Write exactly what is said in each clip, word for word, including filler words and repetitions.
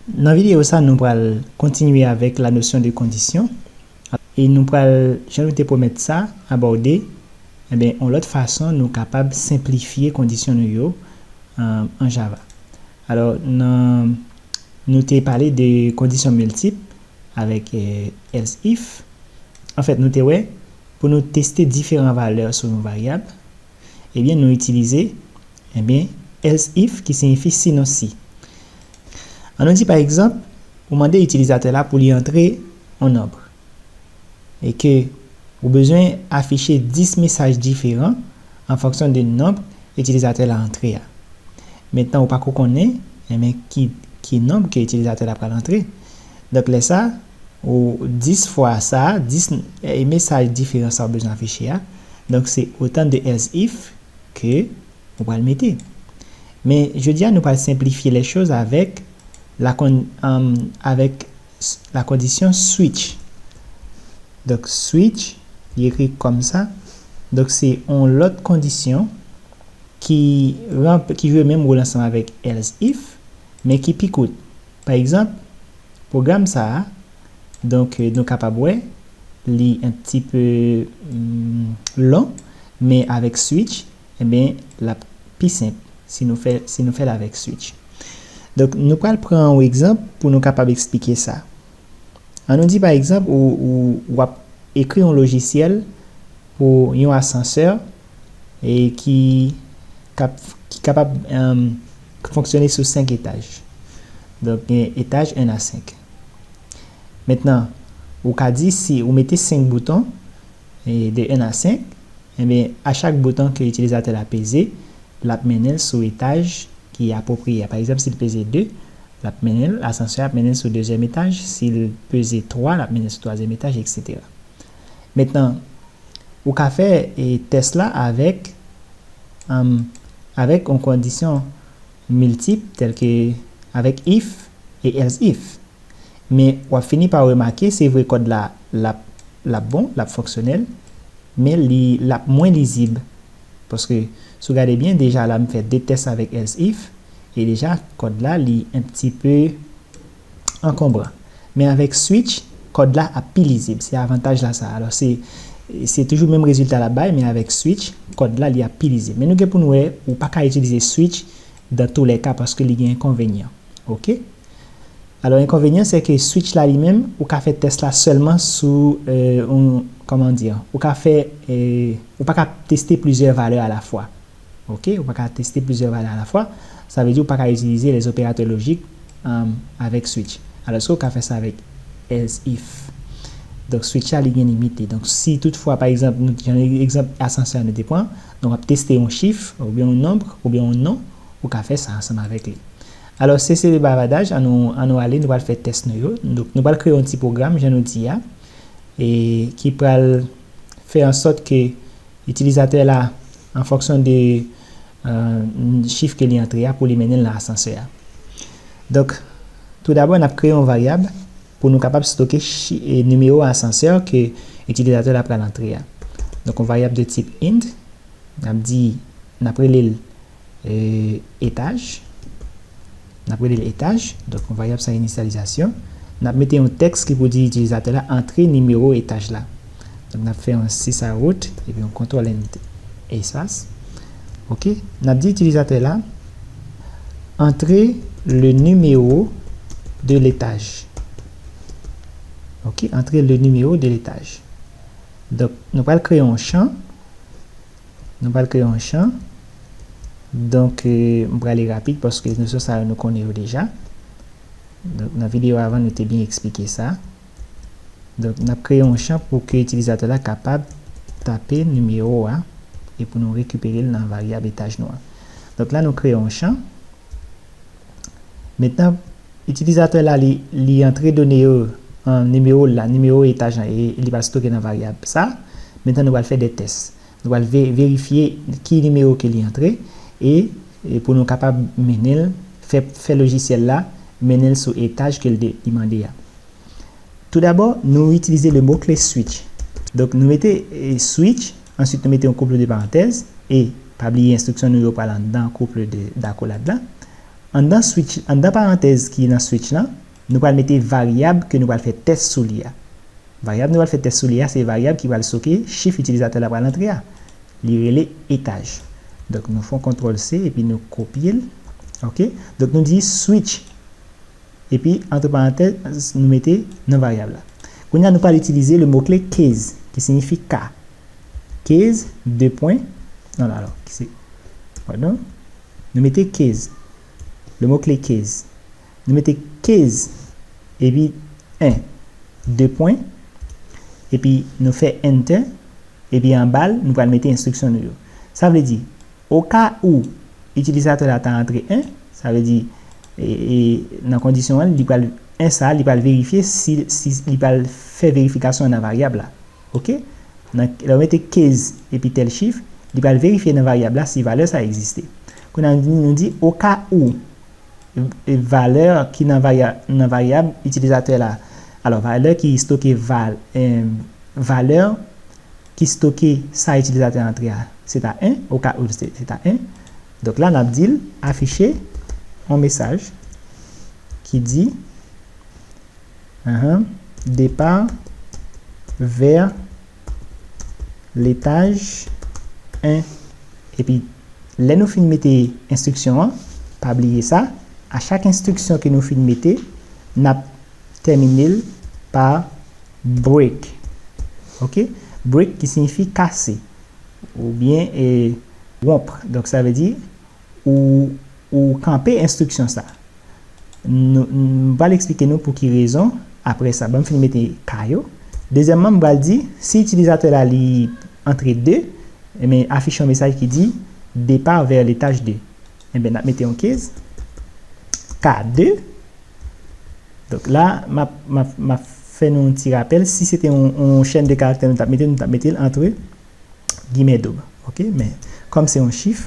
Nan videyo sa, nou pral kontinye avèk la nosyon de kondisyon. E nou pral, jan nou te pwomèt sa, abòde, enben, yon lòt fason nou kapab senplifye kondisyon nou yo, euh, an Java. Alò, nan, nou te pale de kondisyon miltip avèk, euh, else if. Anfèt, nou te wè, pou nou teste diferan valè sou yon varyab, ebyen, nou itilize, ebyen, else if ki siyifi sinon si. Ann nou di, pa egzanp, ou mande itilizatè la pou li antre yon nonb e ke ou bezwen afiche dis mesaj diferan an fonksyon de nonb itilizatè la antre a. Mentnan, ou pako konnen, enben, ki, ki nonb ke itilizatè la pral antre. Donk, lè sa, ou dis fwa sa, dis, eh, mesaj diferan sa ou bezwen afiche a. Donk, se otan de else if ke ou pral mete. Men, jodi a, nou pral senplifye les choses avèk la kon-, um, avèk s-, la kondisyon switch. Donk, switch, li ekri kòm sa. Donk, se yon lòt kondisyon ki ranp-, ki jwe menm wòl ansanm avèk else if, men ki pi kout. Pa egzanp, pwogram sa a, donk, euh, nou kapab wè, li un petit peu, hmm, long, men avèk switch, enben, l ap pi senp si nou fè, si nou fè l avèk switch. Donk, nou pral pran yon egzanp pou nou kapab eksplike sa. Ann nou di, pa egzanp, ou, ou, w ap ekri yon lojisyèl pou yon asansè e ki kap-, ki kapab, em, fonksyone sou senk etaj. Donk, gen etaj un a senk. Mentnan, ou ka di si ou mete senk bouton, e, de un a senk, enben, a chak bouton ke itilizatè la peze, l ap mennen l sou etaj ki apwopriye a. Pa egzanp, si l peze de, l ap mennen l, asansè a ap mennen l sou dezyèm etaj. Si l peze twa, l ap mennen l sou twazyèm etaj, etsetera. Mentnan, ou ka fè, e, tès la avèk, um, avèk yon kondisyon miltip, tèl ke avèk if e else if. Men w ap fini pa remake, se vre kòd la, l ap, l ap bon, l ap fonksyonèl, men li, l ap mwen lizib. Paske, si w gade byen, deja la, m fè de tès avèk else if, e deja, kòd la, li un petit peu ankonbran. Men avèk switch, kòd la ap pi lizib. Se avantaj la sa. Alò, se, se toujou menm rezilta l ap bay, men avèk switch, kòd la, li ap pi lizib. Men nou gen pou nou wè, ou pa ka itilize switch dans tous les cas paske li gen enkonvenyan. Oke? Alò, enkonvenyan, se ke switch la li menm, ou ka fè tès la sèlman sou, euh, yon, kòman di, ou ka fè, euh, ou pa ka teste plizyè valè alafwa. Oke? Ou pa ka teste plizyè valè alafwa. Sa vle di ou pa ka itilize les opérateurs logiques, um, avèk switch. Alòske ou ka fè sa avèk else if. Donk, switch la, li gen limite. Donk, si toutfwa, pa egzanp, nou, jan egzanp asansè a nou te pran, donk, w ap teste yon chif, oubyen yon nonb, oubyen yon non, ou ka fè sa ansanm avèk li. Alò, sese le bavadaj, ann nou, ann nou ale, nou pral fè tès nou yo. Donk, nou pral kreye yon ti pwogram, jan nou di a, e ki pral fè an sòt ke itilizatè la, an fonksyon de, euh, chif ke li antre a, pou li mennen l nan asansè a. Donk, toudabò, n ap kreye yon varyab pou nou kapab stoke chi-, e, nimewo asansè ke itilizatè la pral antre a. Donk, yon varyab de tip int, n ap di, n ap rele l, e, etaj. N ap rele l etaj. Donk, yon varyab san inisyalizasyon. N ap mete yon tèks ki pou di itilizatè la antre nimewo etaj la. Donk, n ap fè yon sisa wout, epi yon kontwòl ent espas. Oke. N ap di itilizatè la, antre le numéro de l'étage. Oke, antre le numéro de l'étage. Donk, nou pral kreye yon chan. Nou pral kreye yon chan. Donk, euh, m prale rapid paske nosyon sa yo nou konnen yo deja. Donk, nan videyo avan, nou te byen eksplike sa. Donk, n ap kreye yon chan pou ke itilizatè la kapab tape nimewo a e pou nou rekipere l nan varyab etaj nou an. Donk, la, nou kreye yon chan. Mentnan, itilizatè la, li, li antre done yo, an, nimewo l la, nimewo etaj lan, e li pral stoke nan varyab sa. Mentnan, nou pral fè de tès. Nou pral ve-, verifye ki nimewo ke li antre e, e pou nou kapab mennen l, fè, fè lojisyèl la mennen l sou etaj ke l de-, li mande a. Toudabò, nou itilize le mo kle switch. Donk, nou mete, e, switch, answit nou mete yon koup de parantèz, e pa bliye enstriksyon nou yo pral anndan koup de, dakolad la. Anndan switch, anndan parantèz ki nan switch lan, nou pral mete varyab ke nou pral fè tès sou li a. Varyab nou pral fè tès sou li a, se varyab ki pral stoke chif itilizatè la pral antre a. Li rele etaj. Donk, nou fè yon kontwòl C epi nou kopye l. Ok? Donk, nou di switch. Epi, antre parantèz, nou mete non varyab la. Kounye a, nou pral itilize le mo kle case, ki siyifi ka. Case, de pwen, non, non, alò, ki se, padon, nou mete case, le mo kle case. Nou mete case, epi en, de pwen, epi nou fè enter, epi anba l, nou pral mete enstriksyon nou yo. Sa vle di, o ka ou itilizatè la ta antre en, sa vle di, e, e, nan kondisyon an, li pral, en sa, li pral verifye si, si li pral fè verifikasyon nan varyab la. Ok? Nan, lè w mete case epi tèl chif, li pral verifye nan varyab la si valè sa egziste. Kounye a, nou di, nou di, o ka ou, e, valè ki nan varya-, nan varyab itilizatè la. Alò, valè ki stoke val-, em, valè ki stoke sa itilizatè antre a, se ta en, o ka ou se, se ta en. Donk la, n ap di l afiche yon mesaj ki di, ahan, départ vers l'étage un. Epi, lè nou fin mete enstriksyon an, pa bliye sa, a chak enstriksyon ke nou fin mete, n ap tèmine l pa break. Ok? Break ki siyifi kase, oubyen, e, wonp. Donk, sa vle di, ou, ou kanpe enstriksyon sa. Nou, m pral eksplike nou pou ki rezon. Apre sa, ban m fin mete ka yo. Dezyèmman, m pral di, si itilizatè la li antre de, enben, afiche yon mesaj ki di, départ vers l'étage deux. Enben, n ap mete yon case, ka de. Donk la, m ap, m ap, m ap fè nou yon ti rapèl. Si se te yon, yon chèn de karaktè nou t ap mete, nou t ap mete l antre gimè doub. Ok? Men, kòm se yon chif,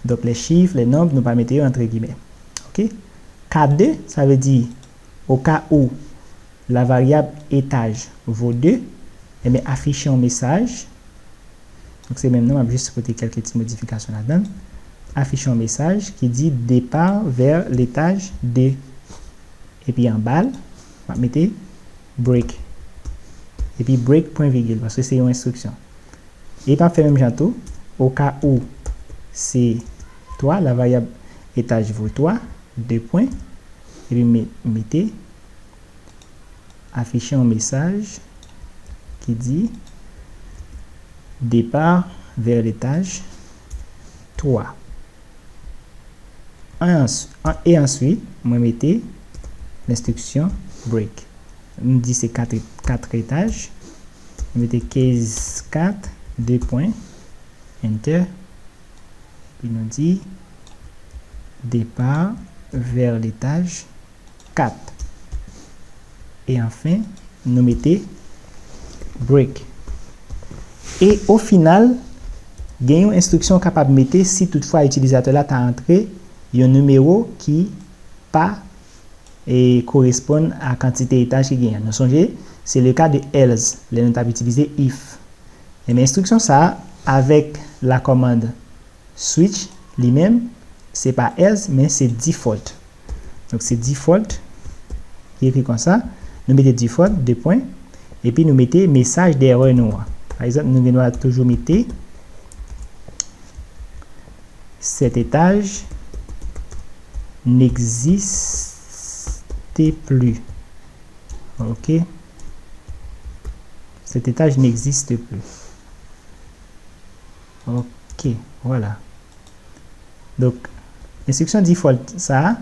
donk les chiffres, les nombres, nou pa mete yo antre gimè. Ok? Ka de, sa vle di, au cas où la variable étage vaut deux, enben, afiche yon mesaj. Donk, se menm nan, m ap jis pote kèlke ti modifikasyon ladan l. Afiche yon mesaj ki di départ vers l'étage deux. Epi anba l, m ap mete break. Epi break, pwen vigil, paske se yon enstriksyon. E m ap fè menm jan tou, au cas où se twa, la variable étage vaut trois, de pwen, epi m mete, afiche yon mesaj ki di départ vers l'étage trois. An, an, e answit, mwen mete lenstriksyon break. M di se kat, kat etaj. Mwen mete case kat, de pwen, enter. Epi nou di départ vers l'étage kat. E anfen, nou mete break. E o final, gen yon enstriksyon w kapab mete si toutfwa itilizatè la ta antre yon nimewo ki pa, e, koresponn a kantite etaj ki genyen. Nou sonje, se le ka de else, lè nou t ap itilize if. Enben, enstriksyon sa a, avèk la kòmand switch, li menm, se pa else, men se default. Donk, se default ki ekri konsa. Nou mete default, de pwen, epi nou mete mesaj d'erreur nou an. Pa egzanp, nou gen dwa toujou mete cet étage n'existe plus. Ok. Cet étage n'existe plus. Ok, vwala. Donk, enstriksyon default sa a,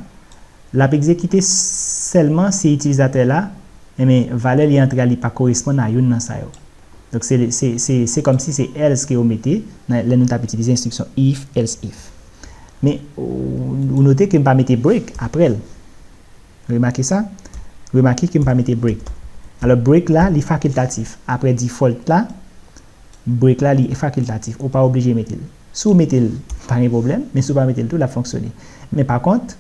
l ap egzekite sèlman si itilizatè la, enben, valè li antre a, li pa koresponn a youn nan sa yo. Donk, se, se, se, se kòmsi se else ke yo mete nan, lè nou t ap itilize enstriksyon if, else if. Men, ou, ou note ke m pa mete break apre l. Remake sa? Remake ke m pa mete break. Alò, break la, li fakiltatif. Apre default la, break la, li fakiltatif. Ou pa oblije mete l. Si w mete l, pa gen pwoblèm, men si w pa mete l tou, l ap fonksyone. Men pa kont,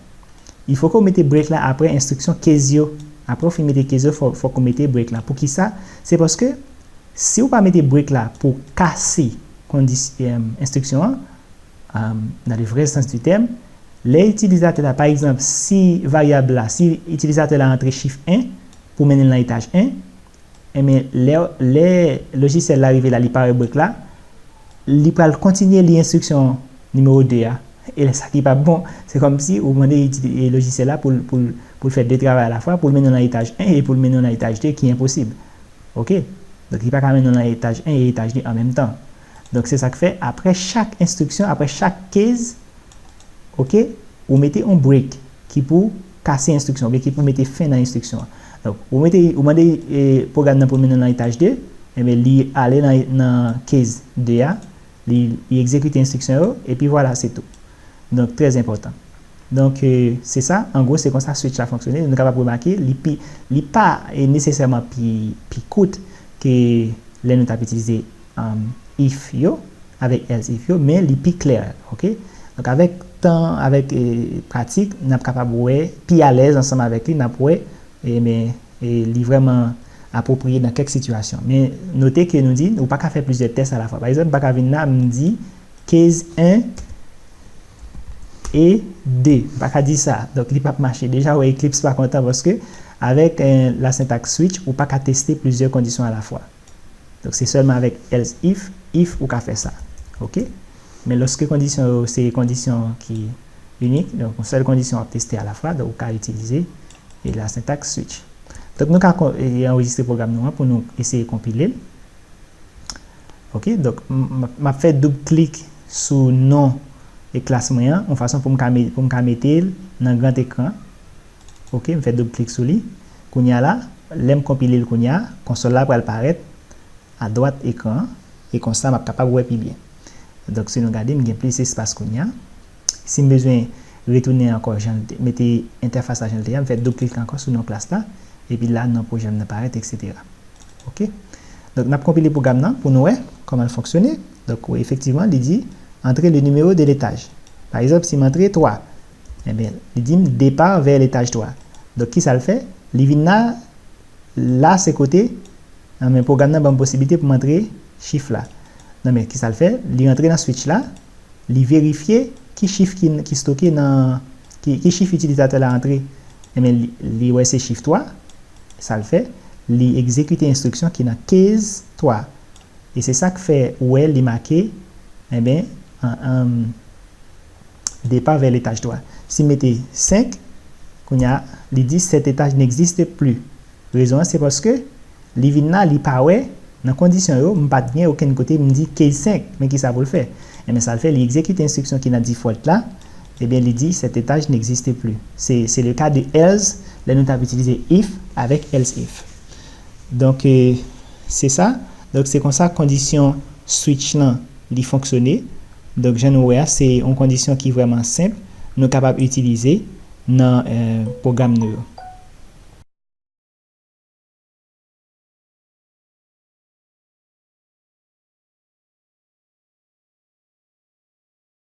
il faut que w mete break la apre enstriksyon case yo. Apre w fin mete case yo, fò, fòk ou mete break la. Poukisa? Se paske si w pa mete break la pou kase kondis-, em, enstriksyon an, em, dans le vrai sens du terme, Lè itilizatè la, pa egzanp, si varyab la, si itilizatè la antre chif en pou mennen l nan etaj en, enben, lè, lè lojisyèl la rive la, li pa wè brèk la, li pral kontinye li enstriksyon nimewo de a. E lè sa ki pa bon, se kòmsi ou mande lojisyèl la pou l pou l fè de travay alafwa, pou l mennen w nan etaj en e pou l mennen w nan etaj de, ki enposib. Oke? Donk, li pa ka mennen w nan etaj en e etaj de an menm tan. Donk, se sa k fè, apre chak enstriksyon, apre chak case, oke, ou mete yon break ki pou kase enstriksyon, oubyen ki pou mete fen nan enstriksyon an. Donk, ou mete, ou mande e, pwogram nan pou l mennen w nan etaj de, enben, li ale nan, nan case de a, li, li egzekite enstriksyon yo, epi vwala, se tou. Donk, trè enpòtan. Donk, e, se sa, an gwo, se konsa switch la fonksyone. Nou kapab remake, li pi, li pa e, nesesèman pi, pi kout ke lè nou t ap itilize um, if yo, avèk else if yo, men li pi klè, oke? Donk, avèk tan, avèk e, pratik, n ap kapab wè pi alèz ansanm avèk li, n ap wè, e, men, e, li vrèman apwopriye nan kèk sitiyasyon. Men, note ke nou di, ou pa ka fè plizyè tès alafwa. Pa egzanp, m pa ka vin la, m di, case en e de. M pa ka di sa. Donk, li p ap mache. Deja, wè, Eclipse pa kontan paske avèk e, la sentaks switch, ou pa ka teste plizyè kondisyon alafwa. Donk, se sèlman avèk else if, if ou ka fè sa. Oke? Men lòske kondisyon yo, se kondisyon ki inik, donk, yon sèl kondisyon w ap teste alafwa, donk, ou ka itilize e, la sentaks switch. Donk, nou ka e, anrejistre pwogram nou an pou nou eseye konpile l. Oke, donk, m ap fè doub klik sou non e klas mwen an, yon fason pou m ka, pou m ka mete l nan gran ekran. Oke, m fè doub klik sou li. Kounye a la, lè m konpile l kounye a, konsòl la pral parèt adwat ekran an, e konsa m ap kapab wè pi byen. Donk, si nou gade, m gen plis espas kounye a. Si m bezwen retounen ankò, jan l te, mete entèfas la jan l te ye a, m fè doub klik ankò sou non klas la, epi la, non pwojè m nan parèt, etsetera. Oke? Donk, n ap konpile pwogram nan pou nou wè kòman l fonksyone. Donk, wi, efektivman, li di, entrer le numéro de l'étage. Pa egzanp, si m antre twa, enben, li di m départ vers l'étage trois. Donk, ki sa l fè? Li vin la, la se kote, nan men pwogram nan ban m posiblite pou m antre chif la. Nan men, ki sa l fè? Li rantre nan switch la, li verifye ki chif ki, ki stoke nan, ki, ki chif itilizatè la antre. Enben, li, li wè se chif twa, sa l fè, li egzekite enstriksyon ki nan case twa. E se sa k fè ou wè li make, enben, an, an, départ vers l'étage trois. Si m mete senk, kounye a, li di cet étage n'existe plus. Rezon an, se paske li vin la, li pa wè, nan kondisyon yo, m pa t gen okenn kote m di case senk, men ki sa pou l fè? Enben, sa l fè, li egzekite enstriksyon ki nan default la, enben, li di cet étage n'existe plus. Se, se le ka de else, lè nou t ap itilize if avèk else if. Donk, e, se sa. Donk, se konsa kondisyon switch lan, li fonksyone. Donk, jan nou wè a, se yon kondisyon ki vrèman senp, nou kapab itilize nan, e, pwogram nou yo.